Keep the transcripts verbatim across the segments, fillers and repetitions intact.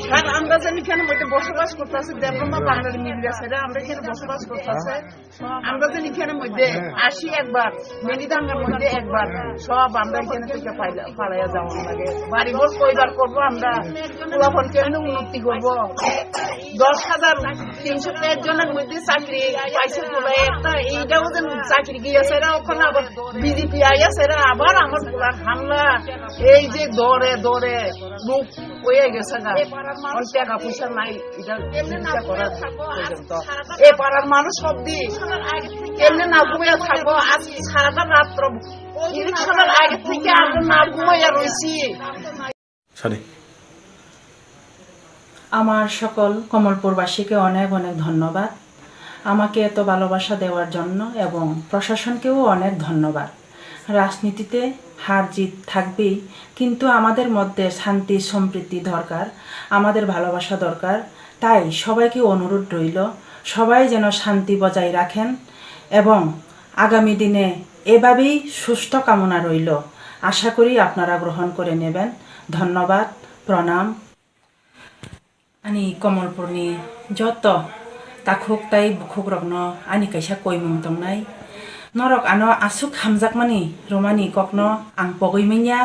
স্যার, আমরা যেন এখানে মধ্যে বসবাস করতেছি, দেড় নম্বর বাংলার মিল আছে রে, আমরা এখানে বসবাস করতেছি। আমরা যেন এখানে মধ্যে আসি একবার, মেলিদাঙ্গার মধ্যে একবার, সব আমরা এখানে থেকে পাইলা-, পালাইয়া যাওয়া লাগে। বাড়ি ঘর কয়বার করবো আমরা, পোলাপন কেমনে উন্নতি করবো? দশ হাজার তিনশো তেইশ জনের মধ্যে চাকরি পাইছে বলে একটা, এইটাও যেন চাকরি গিয়েছে রে, ওখানে আবার বিজেপি আইয়াছে রে, আবার আমার পোলার হামলা, এই যে দরে দরে লোক হয়ে গেছে গা। অন টাকা পয়সা নাই, এটা চিকিৎসা করার পর্যন্ত। এ পাড়ার মানুষ সব দিন কেমনে না ঘুমিয়ে থাকবো? আজ সারাটা রাত্র ইলেকশনের আগে থেকে আমরা না ঘুমাইয়া রইছি। আমার সকল কমলপুরবাসীকে অনেক অনেক ধন্যবাদ, আমাকে এত ভালোবাসা দেওয়ার জন্য, এবং প্রশাসনকেও অনেক ধন্যবাদ। রাজনীতিতে হার জিত থাকবেই, কিন্তু আমাদের মধ্যে শান্তি সম্প্রীতি দরকার, আমাদের ভালোবাসা দরকার। তাই সবাইকে অনুরোধ রইল, সবাই যেন শান্তি বজায় রাখেন এবং আগামী দিনে এভাবেই সুস্থ কামনা রইল। আশা করি আপনারা গ্রহণ করে নেবেন। ধন্যবাদ, প্রণাম। Ani Komolpurni joto takhuk tai bukhukrokno ani kaisa koimung tongnai. Norok ano aswk hamjakmani romani kokno ang pogwi manya.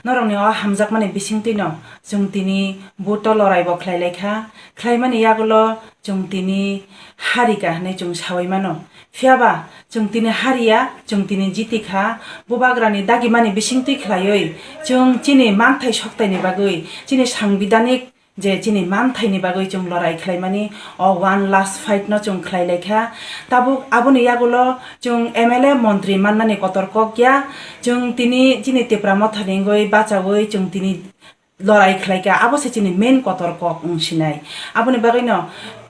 Norokni o hamjakmani bisingtwino chwng tini buto loraibo khlai laikha. Khlaimani yagulo chwng tini harika hwnwi chwng saui mano. Phiyaba chwng tini hariya, chwng tini jitikha. Bubagrani dagimani bisingtwi khlaiwi chwng chini manthai soktaini bagwi, chini sangbidanik je chini manthaini bagwi chwng lorai khlaimani, o one last fight no chwng khlai laikha. Tabuk aboni yagulo chwng M L A montri mannani kotor kok ya. Chwng tini chini Tipra Mothani wngwi bachaui chwng tini lorai khlaikha, abo se chini main kotor kok wng sinai. Aboni bagwino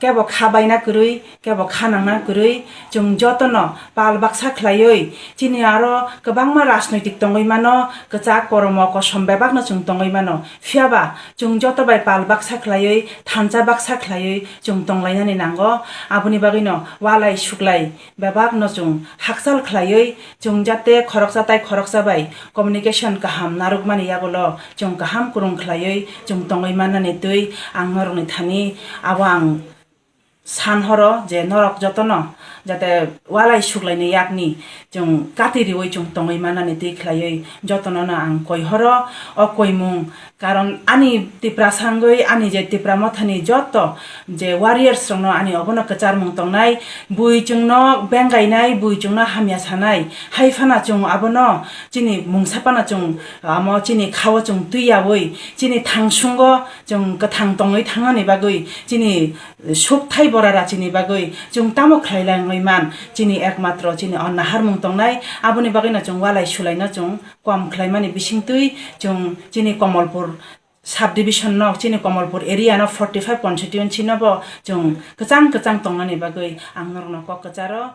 kebo kha baina kwrwi, kebo kha nangna kwrwi, chwng jotono pal baksa khlaiwi, chini aro kwbangma rajnoitik tongwi mano, kwchak, koromo, kosom bebakno chwng tongwi mano. Phiyaba chwng joto bai pal baksa khlaiwi, thansa baksa khlaiwi chwng tonglainani nango. Aboni bagwino walai suklai bebakno chwng hakchal khlaiwi, chwng jate khoroksa tai khoroksa bai communication kaham narwkmani yagulo chwng kaham kwrwng khlaiwi chwng tongwi mannani twi ang norokni thani abo ang san horo je norok jotono jate walai suklaini yakni chwng kati riwi chwng tongwi mannani twi khlaiwi jotono no ang koi horo o koimung. Karon ani Tiprasa wngwi ani je Tipra Mothani joto je warriors rokno ani obono kwcharmung tongnai, bui chwngno bengainai, bui chwngno hamya sanai, hai phano chwng abono chini mungsa phano chwng amo chini khao chwng twi yaui chini thangsungo chwng kwthang tongwi thangnani bagwi chini sukthai bora rachini bagwi chwng tamo khlai langwi man, chini ekmatro chini o naharmung tongnai, aboni bagwino chwng walai sulaino chwng kom khlaimani bisingtwi chwng chini Komolpur sub division no, chini Komolpur area no forty five constituency no bo chwng kwchang kwchang tongnani bagwi ang norokno kok kwcharo.